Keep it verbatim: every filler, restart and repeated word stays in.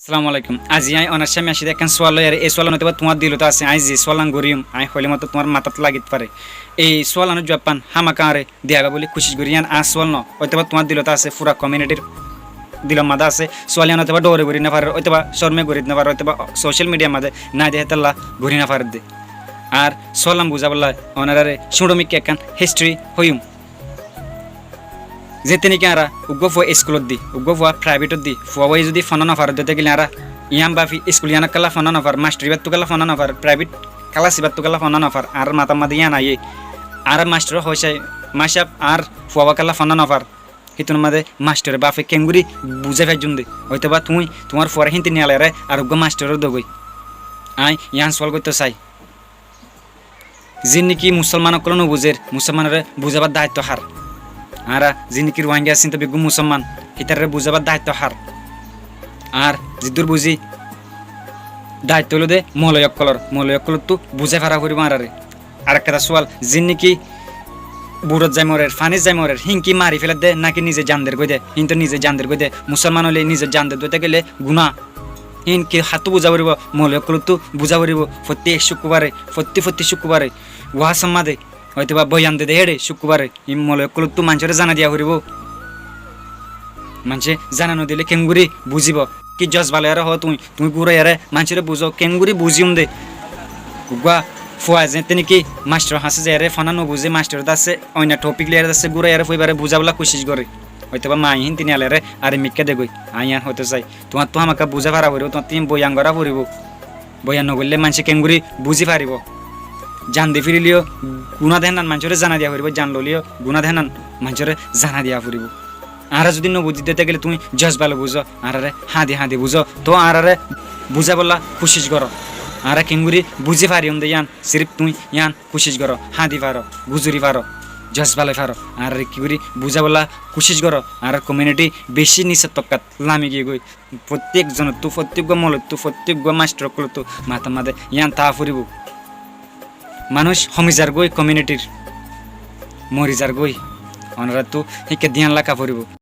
Assalamu alaikum. Aijja aññí onar sámne aiccí de ekkán sual loiyaré, ei sual óitoba tuáñr dilot asé, aññí ze sual gán goijjum, aññí hoilé mottor tuáñr matát lagit fare. Ei sual ór juab hán hámaka añáre diya buli kucíc gorí, yían añár sual no, óitoba tuáñr dilot asé, fura community r dilor mazé asé, sual yían óitoba dhoore gorí nofarer, óitoba córme gorí nofarer, óitoba social media r mazé nái de hétolla gorí nofarer de. Añár sual gán buzábolla onaráre cúñço mikká ekkán history hoiyum. Zeéñtte néki añára uggúa fua eskulot di, uggúa fua private ot di, fua wáiye zodi fonná nofarer de tákile añára yían báfi eskul yíanot kiyólla fonná nofarer, mastor ibáttu kiyólla fonná nofarer, private kelas ibáttu kiyólla fonná nofarer, añárar matár mazé yían aiyé. Añára mastor hoói sai, mastor sáb, añár fua wá kiyólla fonná nofarer. Hítunor mazé mastore báfe keéngorí buzái faijjón de. Óitoba tuñí tuáñr fuaré hínti niyaleré ar uggúa mastoror dogói. Aññí yían sual goittó sai. Ziín néki musolman ókkole nobuzér, musolmanoré buzábar daitto hár? Añára ziín néki Ruáingga así, ín to beggún musolman, hítararé buzábar daitto hár? Añár ziddúr buzí daitto óilde moulovi ókkolor, moulovi ókkolottu buzái fara foribó añáráre. Arekkán sual, ziín néki buçot zai morer, fanít zai morer, híin ki mari félar de náki nize jan der goi de? Híin to nize jan der goi de. Musolman óile nize jan der dói tákile guná. Híin ki hattú buzá foribó? Moulovi ókkolottu buzá foribó. Fottí cúkkurbaré, fottí fottí cúkkurbaré wahásor mazé, óitoba boyan de de héçe cúkkurbaré, híin moulovi ókkolottu maincóre zanai diya foribó. Maincé zanai nodilé keéngorí buzíbo? Ki jozba loiyaré hoó tuñí, tuñí gúraiyaré maincóre buzó, keéngorí buzíyum de. Uggúa fua zeéñtte néki mastoror hañsé zaiyaré fonná nobuzé, mastoror dassé oinno topik loiyaré dassé gúraiyaré fua ibáre buzábolla kucíc goré. Óitoba mai hínti niyaleré ar mikká degói. Aññí yían hoitó sai, tuáñttu hámaka buzá fara foribó, tuáñttu yían boyan gorá foribó. Boyan nogoillé maincé keéngorí buzí faribó? Jan di félaileyó guná de hénnan maincóre zanai diya foribó, jan loileyó guná de hénnan maincóre zanai diya foribó. Añára zodi nobuzí de tákile tuñí jozba loi buzó, añáráre hañdi hañdi buzó, toóu añáráre buzábolla kucíc goró. Añára keéngorí buzí fariyúm de yían, sirif tuñí yían kucíc goró, hañdi faro, guzori faro, jozba loi faro. Añáráre ki gorí buzábolla kucíc goró, añárar community bicí nisor tokkát lami giyé goi. Fottíek zonottú, fottíek uggúa moulovittú, fottíek uggúa mastor ókkolottu matár mazé yían táa foribó. Manúic homi zar goi, community r mori zar goi. Onoráttu híkka dián laka foribó.